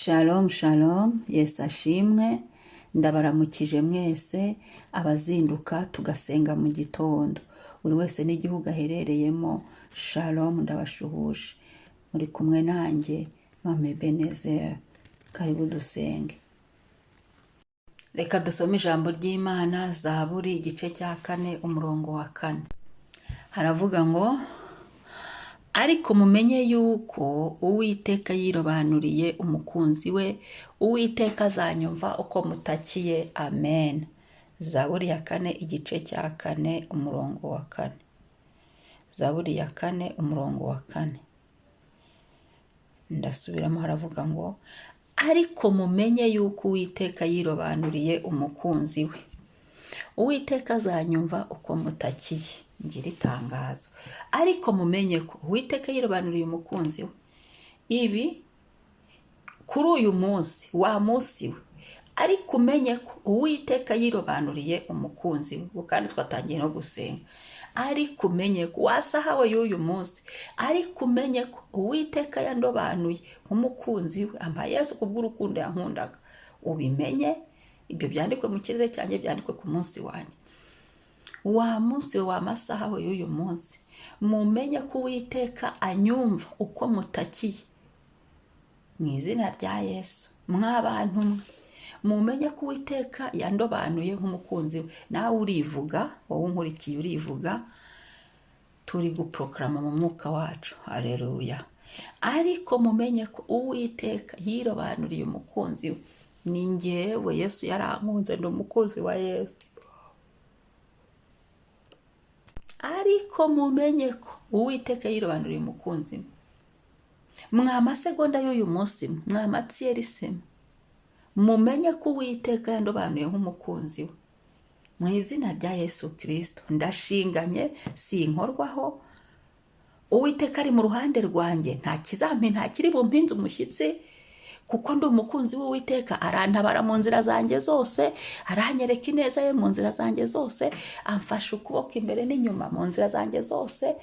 Shalom shalom, Yesu ashimwe, ndabaramukije mwese abazinduka tugasenga mu gitondo, buri wese n'igihugu aherereyemo. Shalom, ndabashuhuje, muri kumwe nanjye Mama Ebenezer. Karibu dusenge. Reka dusome ijambo ry'Imana, Zaburi igice cya 4, umurongo wa 4. Haravuga ngo: "Ariko mumenye yuko Uwiteka yirobanuriye umukunzi we, Uwiteka azanyumva uko mutakiye." Amen. Zaburi ya 4, igice cya 4, umurongo wa 4. Zaburi ya 4, umurongo wa 4. Ndasubiramo, haravuga ngo: "Ariko mumenye yuko Uwiteka yirobanuriye umukunzi we, Uwiteka azanyumva uko mutakiye." Ngira itangazo: ariko mumenye ko Uwiteka yirobanuriye umukunzi we. Ibi kuri uyu munsi, wa munsi we, ariko umenye ko Uwiteka yirobanuriye umukunzi we. Kandi twatangiye no gusenga. Ariko umenye ko wasahawe y'uyu munsi, ariko umenye ko Uwiteka yandobanuye nk'umukunzi we, ampa Yesu kubw'urukundo yankundaga. Ubimenye, ibyo byandikwe mu kirere cyanjye, byandikwe ku munsi wanjye, wa munsi we, wa masaha we y'uyu munsi. Mumenye ko Uwiteka anyumva uko mutakiye, mu izina rya Yesu. Mw'abantu mwe, mumenye ko Uwiteka yandobanuye nk'umukunzi we. Nawe urivuga, wowe unkurikiye urivuga, turi guporokarama mu mwuka wacu. Hareruya. Ariko mumenye ko Uwiteka yirobanuriye umukunzi we. Ni ngewe, Yesu yarankunze, ndi umukunzi wa Yesu. Ariko mumenye ko Uwiteka yirobanuriye umukunzi we. Mwa masegonda y'uyu munsi, mwa matsiyerisemu, mumenye ko Uwiteka yandobanuye nk'umukunzi we, mu izina rya Yesu Kirisito. Ndashinganye, sinkorwaho. Uwiteka ari mu ruhande rwanjye, nta kizampi, nta kiri bumpinze umushyitsi, kuko ndi umukunzi w'Uwiteka. Arantabara mu nzira zanjye zose, aranyereka ineza ye mu nzira zanjye zose, amfashe ukuboko imbere n'inyuma mu nzira zanjye zose,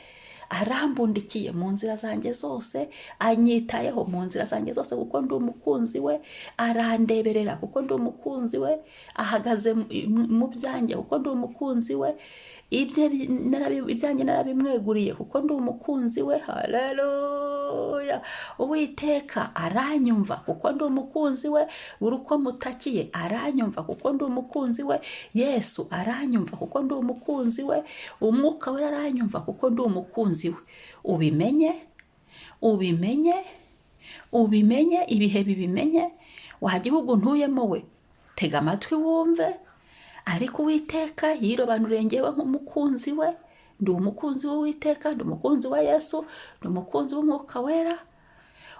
arambundikiye mu nzira zanjye zose, anyitayeho mu nzira zanjye zose kuko ndi umukunzi we, arandeberera kuko ndi umukunzi we, ahagaze mu byanjye kuko ndi umukunzi we, ibyanjye narabimweguriye kuko ndi umukunzi we. Haleluya. Uwiteka aranyumva kuko ndi umukunzi we. Buri uko mutakiye aranyumva kuko ndi umukunzi we. Yesu aranyumva kuko ndi umukunzi we. Umwuka we aranyumva kuko ndi umukunzi we. Ubimenye, ubimenye, ubimenye, ibihe bibimenye. Wa gihugu ntuyemo we, tega amatwi wumve. Ariko Uwiteka yirobanuriye ngewe nk'umukunzi we. Ndi umukunzi w'Uwiteka, ndi umukunzi wa Yesu, ndi umukunzi w'Umwuka Wera.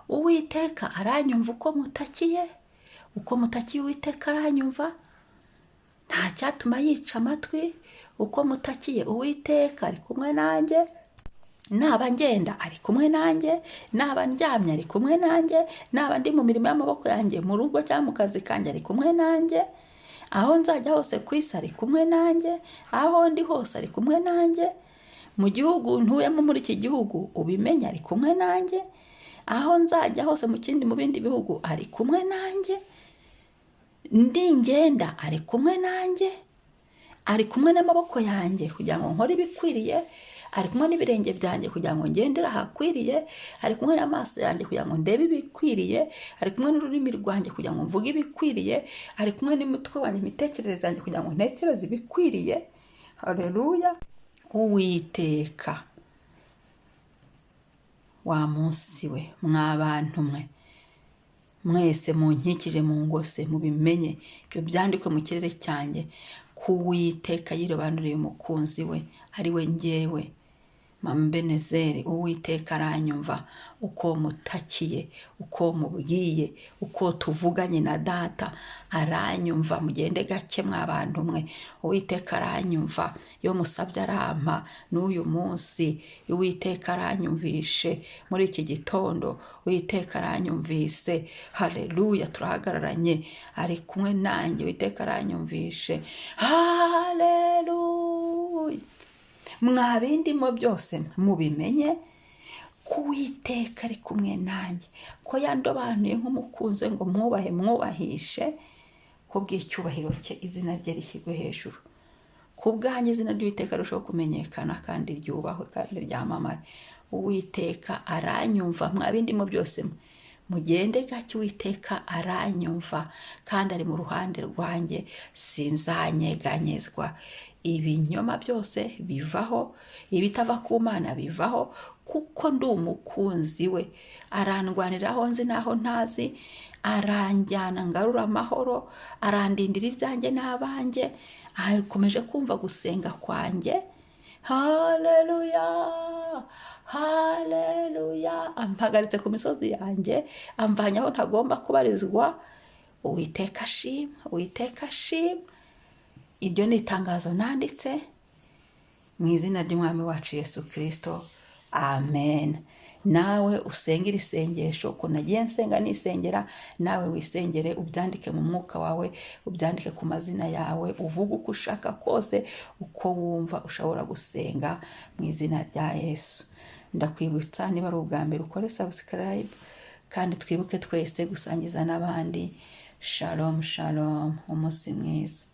Uwiteka aranyumva uko mutakiye. Uko mutakiye Uwiteka aranyumva, nta cyatuma yica amatwi. Uko mutakiye Uwiteka ari kumwe nanjye. Naba ngenda ari kumwe nanjye, naba ndyamye ari kumwe nanjye, naba ndi mu mirimo y'amaboko yanjye, mu rugo cyangwa mu kazi kanjye, ari kumwe nanjye. Aho nzajya hose ku isi ari kumwe nanjye, aho ndi hose ari kumwe nanjye. Mu gihugu ntuyemo, muri iki gihugu, ubimenye, ari kumwe nanjye. Aho nzajya hose mu kindi, mu bindi bihugu, ari kumwe nanjye. Ndi ngenda ari kumwe nanjye, ari kumwe n'amaboko yanjye kugira ngo nkore ibikwiriye, ari kumwe n'ibirenge byanjye kugira ngo ngendere ahakwiriye, ari kumwe n'amaso yanjye kugira ngo ndebe ibikwiriye, ari kumwe n'ururimi rwanjye kugira ngo mvuge ibikwiriye, ari kumwe n'umutwe wanjye, imitekerereze yanjye, kugira ngo ntekereze ibikwiriye. Haleluya. Uwiteka, wa munsi we, mwa bantu mwe mwese munkikije, mu ngose, mubimenye, ibyo byandikwe mu kirere cyanjye, ko Uwiteka yirobanuriye umukunzi we, ari we ngewe Mama Benezeri. Uwiteka aranyumva uko mutakiye, uko mubwiye, uko tuvuganye na Data, aranyumva. Mugende gake mwa bantu mwe. Uwiteka aranyumva, iyo musabye arampa. N'uyu munsi Uwiteka aranyumvishe, muri iki gitondo Uwiteka aranyumvise. Haleluya. Turahagararanye, ari kumwe nanjye. Uwiteka aranyumvishe. Haleluya. Mwa bindimo byose, mubimenye. Ko Uwiteka ari kumwe nanjye, ko yandobanuye nk'umukunzi we ngo mwubahe, mwubahishe ku bw'icyubahiro cye, izina rye rishyirwe hejuru. Ku bwanjye izina ry'Uwiteka rirushaho kumenyekana kandi ryubahwe kandi ryamamare. Uwiteka aranyumva. Mwa bindimo byose mwe, mugende gake, Uwiteka aranyumva kandi ari mu ruhande rwanjye, sinzanyeganyezwa. Ibinyoma byose bivaho, ibitava ku Mana bivaho, kuko ndi umukunzi we. Arandwanira aho nzi n'aho ntazi, aranjyana ngarura amahoro, arandindira ibyanjye n'abanjye, akomeje kumva gusenga kwanjye. Haleluya, haleluya! Ampagaritse ku misozi yanjye, amvanye aho ntagomba kubarizwa. Uwiteka ashima, Uwiteka ashima. Iryo ni itangazo nanditse mu izina ry'Umwami wacu Yesu Kirisito, amen. Nawe usenge iri sengesho ukuntu nagiye nsenga nisengera, nawe wisengere, ubyandike mu mwuka wawe, ubyandike ku mazina yawe, uvuge uko ushaka kose, uko wumva ushobora gusenga mu izina rya Yesu. Ndakwibutsa, niba ari ubwa mbere, ukore subscribe, kandi twibuke twese gusangiza n'abandi. Shalom, shalom, umunsi mwiza.